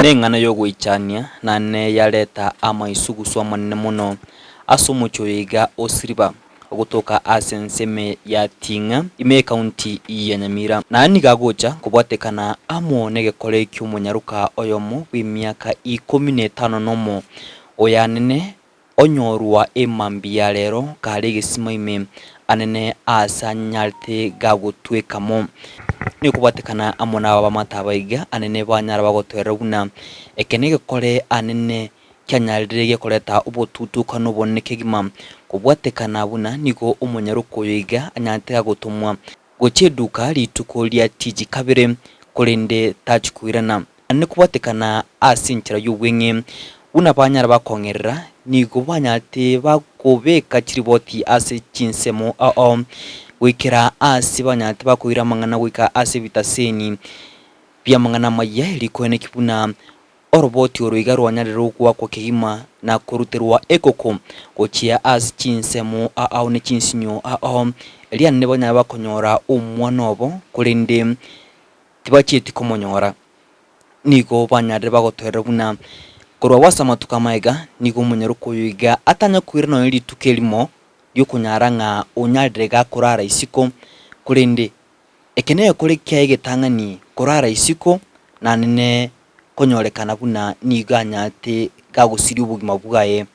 Neng'ana y'ogoichania, na neyareta amaisugusu amanene mono ase omochie oyo iga o Siriba. Ogotoka ase ensemo ya Ting'a, ime ekaunti ya Nyamira. Naende nigo agocha kobwatekana amo negekore ki'omonyaroka oyomo bw'emiaka ikomi na etano nomo, oyanene onyorwa emambia ya rero kare egesima ime anene aase anyarete gagotweka mo. Nigo kobwatekana amo naba bamate aba iga anene banyara bagotoerera buna eke negekore anene kianyarire gekoreta obotutukanu obonene kegima, kobwatekana buna nigo omonyaroka oyo iga anyarete agotomwa gochia eduka rituko ria tiji kabere, korende tachi koirana. Naende kobwatekana ase enchera y'obweng'e, buna banyara bakong'erera, nigo banyarete bakobeka chiriboti ase chinsemo ao goikera ase banyarete bakoira amang'ana goika ase ebitaseni bi'amang'ana amaya, rikoeneki buna Oroboti oro iga rwanyarire goakwa kegima na koruterwa ekoko gochia ase chinsemo ao ne chinsinyo ao, erio ande banyare bakonyora omwana obo, korende tibachieti komonyora. Nigo banyarire bagotoerera buna korwa abwo ase amatuko amaega, nigo omonyaroka oyo iga atanya koira nonya rituko erimo ri'okonyara ng'a onyarire gakorara isiko, korende Eke negekore kiaye egetang'ani korara isiko, naende ne konyorekana buna nigo anyarete gagosiria obogima bwaye.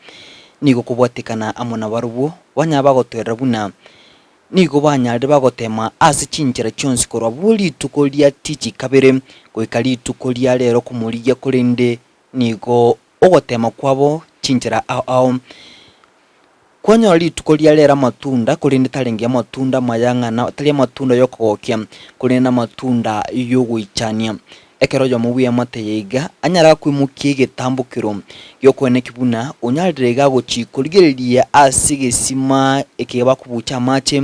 Nigo kobwatekana amo nabarobwo banyare bagotoerera buna nigo banyarire bagotema ase chinchera chionsi korwa abwo rituko ria tichi kabere goika rituko ria rero komorigia korende nigo ogotema kwabo chinchera ao ao. Kwanyora rituko ria rero amatunda, korende tarenge amatunda amaya ng'a na tari amatunda y'okogokia, korende namatunda y'ogoichania. Ekero oyomo bw'eamate eye iga anyare koimokia egetambokero gi'okoeneki buna onyarire iga gochia korigereria ase egesima eke bakobucha amache,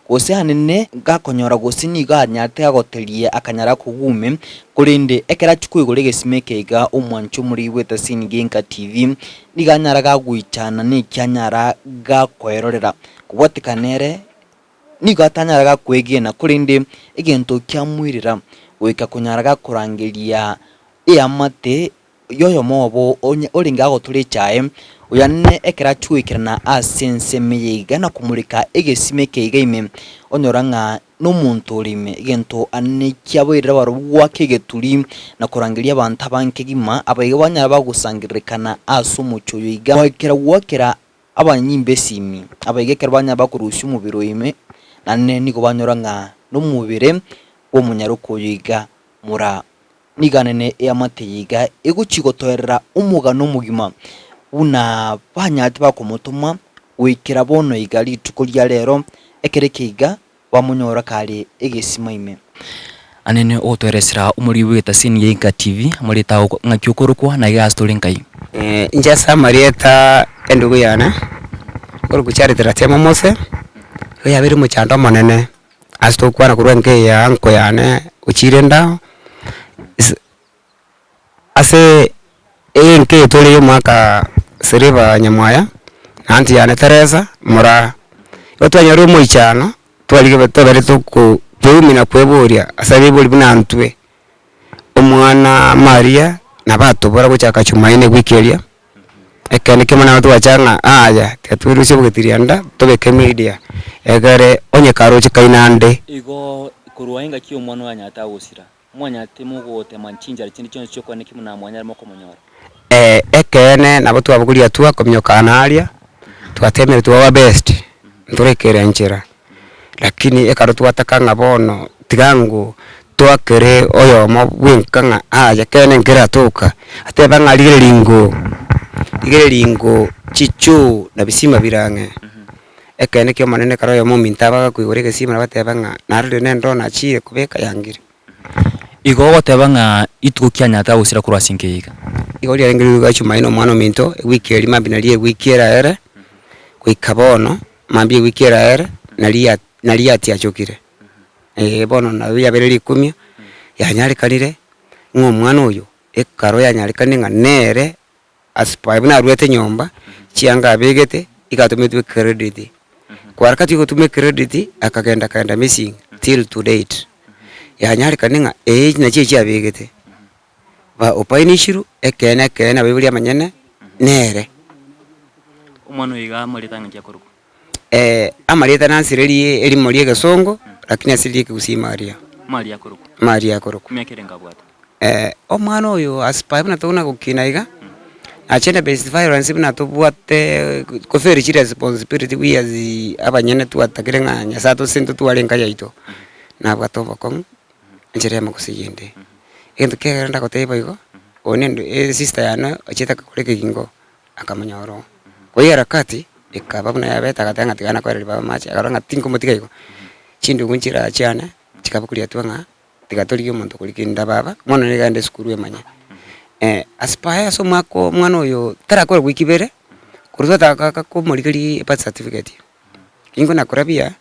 gose anene gakonyora gose nigo anyarete agoteria akanyara kogume, korende ekero achia koigora egesima eke iga omwancho omorigi bw'etasini Genka TV Nigo anyara gagoichana neki anyara gakoerorera. Kobwatekana ere nigo atanyara gakwegena, korende egento kiamoirera goika konyara gakorangeria eamate y'oyomo obo onye orenge agotora echae, oyane ekero achia goikerana ase ensemo eye iga na komoreka egesima eke iga ime, onyora ng'a nomonto ore ime, egento ane kiaboirire abarobwo goaka egeturi, na korangeria abanto abange kegima, abaiga banyare bagosangererekana ase omochie oyo iga, goikera goakera abanyimba esimi, abaiga ekero banyara bakorusia omobere oyo ime, naende nigo banyora ng'a nomobere bw'omonyaroka oyo iga mora. Nigo anene eamate eye iga egochia gotoerera omogano omogima, buna banyarete bakomotoma goikera bono iga rituko ria rero, ekero eke iga bamonyora kare egesima ime. Anene ogotoeresera omoriri bw'egetasini gia Inka TV, amarieta ao ng'aki okorokwa na iga ase tore nkai? Inche ase amarieta endugu yane, nkorokwa Charity Ratiemo Mose, oyo abeire omochando omonene. Ase togokwana korwa enka eye ya uncle yane ochire enda, ase ase enka eye tore ya omwaka Siriba Nyamwaya, na aunty yane Teresa Moraa. Igo twanyorire omoichano, twarigia twabere toko tweumia na kweboria ase abaibori buna intwe, omwana Maria nabo atobora gochaka Jumanne ewiki eria. Ekeene ki'Omonene nabo twacha ng'a aya, tiga twerusie obogetirianda, tobeke media, egere onye karoche kaino ande. Igo korwa engaki y'omwana oyo anyarete agosira, mwanyarete mogotema chinchera chinde chionsi chi'okwaneki buna mwanyare mokomonyora. Ekeene nabo twabogoria hatua kominyoka aa aria, twatemire to our best, ntoraikera enchera, lakini ekero twataka ng'a bono tiga ng'o twakere oyomo bwenka ng'a aye ekeene nkeratoka, ateba ng'a rigereria ingo, rigereria ingo chichoo na bisima bire ang'e. Ekeene kia omonene ekero oyomo ominto aba agakoigora egesima nabateba ng'a narorire na endoo nachire kobeka yangire. Igo ogoteba ng'a rituko kianyarete agosira korwa ase enka eye iga. Igo riarenge riruga Jumaine omwana ominto, ewiki eria mambia naria ewiki eraere, goika bono mambia ewiki eraere, naria naria atiachokire. Eeh bono nabo riabeire rikumia, yanyarekanire ng'a omwana oyo, ekaro yanyarekanire ng'a nere aspire buna arwete nyomba, chianga abegete, iga atometwe ecredit. Kwarakatie gotuma ecredit akagenda akagenda missing till to date. Yanyarekane ng'a ee nachio chiabegete, ba opainishirwe ekeene ekeene abaibori abanyene nere. Omwana oyo iga amarieta ng'aki akorokwa? Amarieta nansirerie erimo ria egesongo lakini ase eria ekegusii Maria. Maria akorokwa? Maria akorokwa. Emiaka erenga abwate? Omwana oyo as per buna tokona gokina iga, nachende based violence buna tobwate koferi chiresponsibility we as abanyene twatakire ng'a Nyasaye atosesenie totware enka yaito, nabwate obokong'u enchera eyemo gose eyende. Egento kiagera ndagotebie boigo, oyo nende esister yane ochiete akagora ekegingo akamonyora oo. Koiyo harakati ekaba buna yabete agateba ng'a tiga nakoereria baba amache, akarora ng'a tinkomotiga igo, chindugu nchiraa chiane chikabokoria twa ng'a tiga torigie omonto okorikinda baba, bono nigo agende esukuru emanye. Ase paye ase omwaka omwana oyo tarakora wiki ibere, korwa twataka komorigeria ebirth certificate, ingo nakora buya,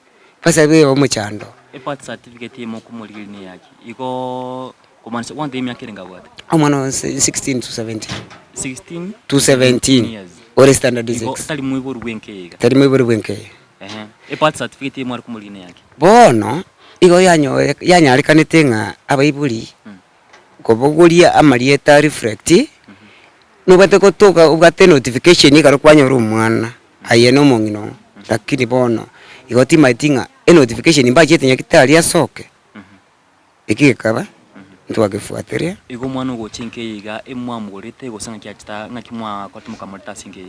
birth certificate ebe omochando. Ebirth certificate eye mokomorigeria na eyaki? Igoo komaanisha bono emiaka erenge abwate? Omwana oyo 16 to 17. 16 To 17 years. ore standard Igo six. tari moibori bwenka eye iga. Tari moibori bwenka eye. Ehe, ebirth certificate eye mware komorigeria na eyaki? Bono, igo yanyoe yanyarekanete ng'a abaibori kobogoria amarieta a reflect, nobwate gotoka obwate notification ekero kwanyora omwana, aye na omong'ina oo, lakini bono igo timaeti ng'a enotification mbachete nyagetari asoke, eki gekaba ntwagefuatiria. Igo omwana ogocha enka eye iga emwamogorete gose ng'aki achete aa ng'aki mwakorete mokamoreta ase enka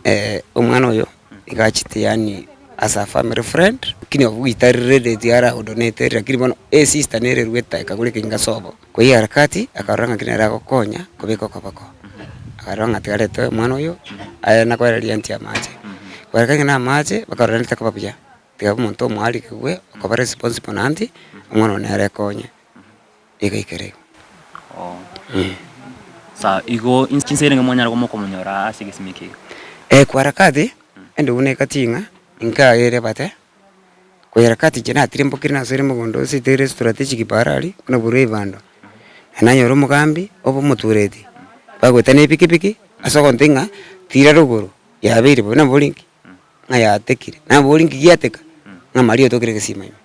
eye? Omwana oyo iga achete yaani as a family friend, lakini obwo itari ready ara donate lakini bono esister nere erwete ekagora ekenga sobo. Koiyo harakati akarora ng'aki nere agokonya kobeka okoboko, akarora ng'a tiga arete omwana oyo aye nakoereria anti amache. Kwareka ng'a na amache, bakarora rende takoba buya, tiga omonto omoarigwe okoba responsible naende, omwana oyo nere ekonye. Iga ekere igo. Oo. Sawa, igo inse chinsa erenge mwanyara koba mokomonyora ase egesima eke iga? Kwa harakati, endugu na ekating'a, inkaere bate, kwa harakati inche natirimbokire nasoire mogondo ase ere strategic para aria, buna borwa ebando, na nanyora omogambi obe omotureti, bagoeta na epikipiki, ase ogontebia ng'a tira rogoro, yabeire bobe nabo ki? Ng'a yatekire, nabo nki giateka? Ng'a Maria otokire egesima ime.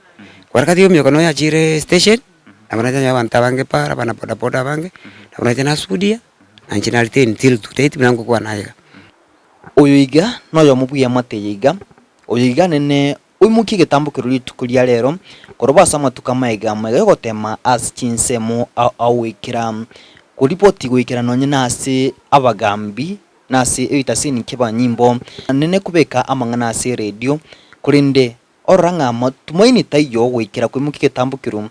Kwa harakati ya omoika noyo achire station, nabo nacha nanyora abanto abange para, abana bodaboda abange, nabo nacha nasudia, na inche na retain till to date buna ngokwana iga. Oyo iga noyomo bw'eamate eye iga, oyo iga nene oimokie egetambo keria rituko ria rero, korwa ase amatuko amaega amaiga y'ogoteema ase chinsemo ao ao goikera koripoti goikera nonye nase abagambi na ase ebitasini ki'abanyimbo, nene kobeka amang'ana ase eredio, korende orora ng'a matumaini taiyo goikera koimokia egetambo keria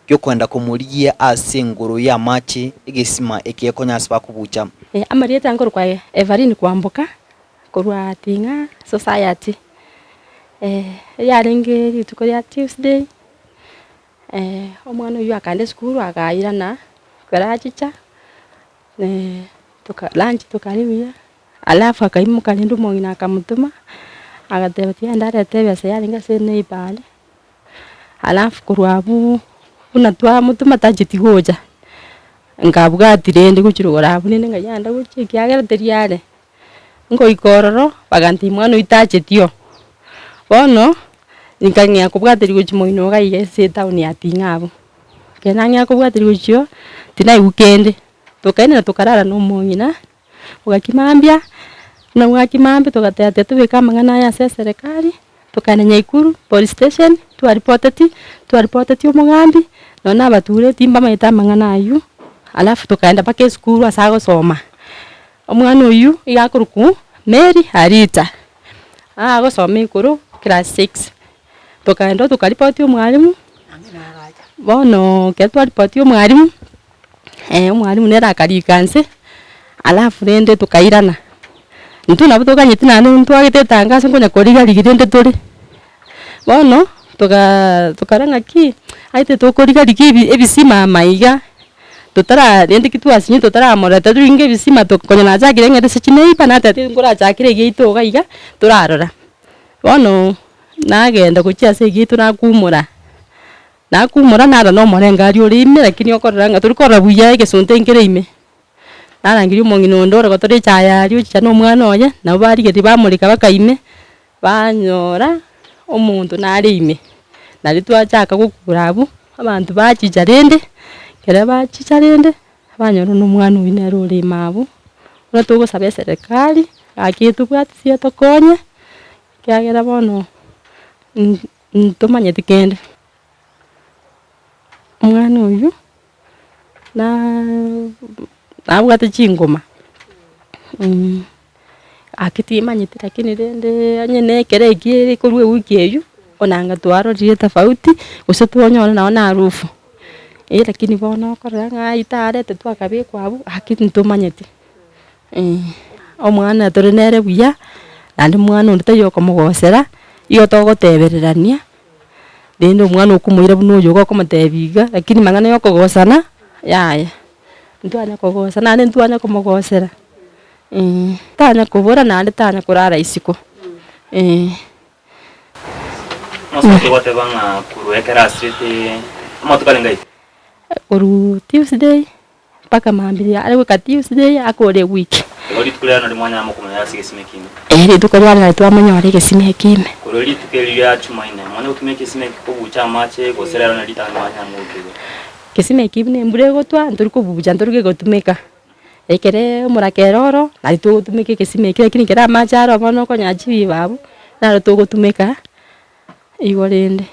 gi'okwenda komorigia ase engoro y'amache, egesima eke konya ase bakobucha. Amarieta nkorokwa Everine Kwamboka, korwa Ting'a Society, eyarenge rituko ria Tuesday, omwana oywo akaenda esukuru akairana, ekero achicha. Toka lunch tokaria buya, alafu akaimoka rende omong'ina akamotoma, agateba tiga aende arete ebesa yarenge ase eneighbour aria, alafu korwa abwo buna twamotoma tacheti gocha, nkabwati rende gochia rogoro abwo rende ng'ai aenda gochia ekiagera teri are. Ngoika ororo, bagantebia mwana oyio tacheti oo, bono nkang'ea kobwateria gochia moino iga iga ase etown ya Ting'a abwo. Ekero nang'ea kobwateria gochia oo, tinaigwa kende, tokaenena tokarara na omong'ina, bwaki mambia, buna bwaki mambia togateba tiga tobeke amang'ana aya ase eserekari, tokaenda Nyaikuru police station, twaripoteti, twaripoteti omogambi, nonye na abatureti mbamaete amang'ana aywo, alafu tokaenda mpaka esukuru ase agosoma. Omwana oyio iga akorokwa Mary Arita, agosoma igoro class six, tokaenda tokaripoti omwalimu, bono ekero twaripotia omwalimu, omwalimu nere akarika nse, alafu rende tokairana, intwe nabo tokanyeti naende ntwagete etangaso nkonya koriga rigia rende tore, bono tokaa tokarora ng'aki, aye tokoriga rigia ebi ebisima maiga. Totara rende ki twasinyire totaramoreta toringe ebisima to konya nachakire ng'ende ase chineighbour natebete nkorachakere egiaito iga iga, torarora. Bono, nagenda gochia ase egiaito nakumora, nakumora narora na omorengo aria ore ime lakini okorora ng'a torikorora buya egesunte nkere ime. Narangeria omong'ina onde ore gotora echae aria ochicha na omwana oye, nabo barigereria bamoreka baka ime, banyora. omonto nare ime, nario twachaka gokura abwo, abanto bachicha rende, ekero bachicha rende, banyora na omwana oyio nere ore ime abwo, buna togosaba eserekari, gaki etobwatisie etokonye, ekiagera bono ntomanyeti kende. Omwana oyio nabwate chingoma, gaki timanyeti lakini rende onye na ekero ekio ere korwa ewiki eywo, bono anga twarorire etofauti, gose twanyora nonye na harufu, eh lakini bono okorora ng'a aywo taretwa akabekwa abwo, gaki ntomanyeti. Omwana tore nere buya, naende mwana onde taiyo okomogosera, igo togotebererania. Rende omwana okomoira buna oyo iga okomotebia iga, lakini mang'ana ya okogosana yaya, ntwanya kogosa naende ntwanya komogosera tanya kobora naende tanya korara isiko eh. Omosubati ogoteba ng'a korwa ekero asirete amatuko arenge aito. Korwa Tuesday. Mpaka mambia are goika Tuesday akore ewiki. Igo rituko riane nario mwanyara mokomonyora ase egesima ekio ime. Ee, rituko riane nario twamonyora egesima ekio ime. Korwa rituko erio ria Chumaine, mwanya gotumia egesima ekio kobucha amache, gose rero nario ritang'ani mwanyara mogokeigwa. Egesima ekio buna embura egotwa, ntori kobucha ntori kegotumeka. Ekere omorakera oro, nario togotumeka egesima ekio lakini ekero amache aro bono okonyora chibiba abwo, naro togotumeka. Igo rende.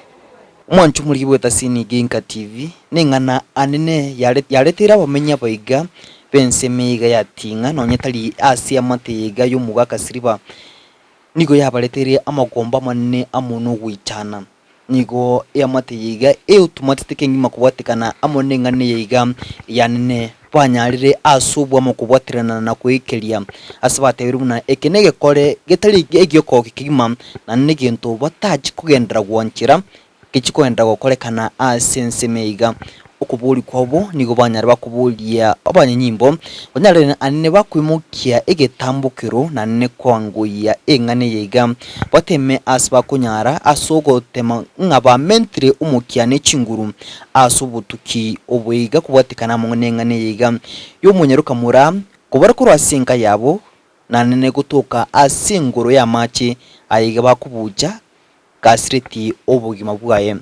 Omwancho omorigi bw'etasini Genka TV neng'ana anene yareteire abamenyi abaiga b'ensemo eyeiga ya Ting'a nonye tari ase eamate eyeiga y'omogaka Siriba nigo yabareteire amagombo amanene amo nogoichana. Nigo eamate eyeiga eotumatete kengima kobwatekana amo neng'ana eyeiga yanene banyarire ase oboamo kobwaterana na koekeria, ase batebirie buna eke negekore getari egiokogokia kegima, naende negento batachi kogenderera gwanchera gechi kogenderera gokorekana ase ensemo eye iga. Okoboria kwabo nigo banyare bakoboria abanyanyimbo, banyare naende bakoimokia egetambokero naende koangoyia eng'ana eye iga, bateme ase bakonyara ase ogotema ng'a bamentire omokia ne chinguru Ase obotuki obo iga kobwatekana amo neng'ana eye iga y'omonyaroka mura, kobara korwa ase enka yabo, naende gotoka ase engoro y'amache aya iga bakobucha gasireti obogima bwaye.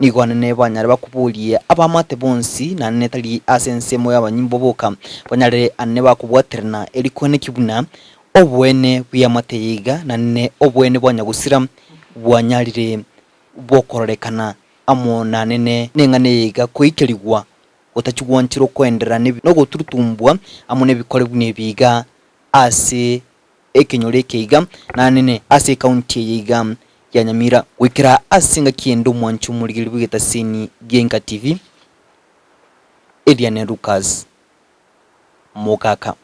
Nigo anene banyare bakoborie abaamate bonsi, naende tari ase ensemo y'abanyimbo boka, banyare anene bakobwaterana erikwaneki buna oboene bw'eamate eye iga, naende oboene bwa nyagosira bwanyarire bokororekana amo nanene neng'ana eye iga koikerigwa, gotachigwanchera okoenderera nogoturutumbwa amo nebikore buna ebi iga ase ekenyoro eke iga nanene ase ecounty eye iga ya Nyamira. Goikera ase engaki ende omwanchi omorigereria bw'egetaseni gia Enka TV, Eliane Lucas Mogaka.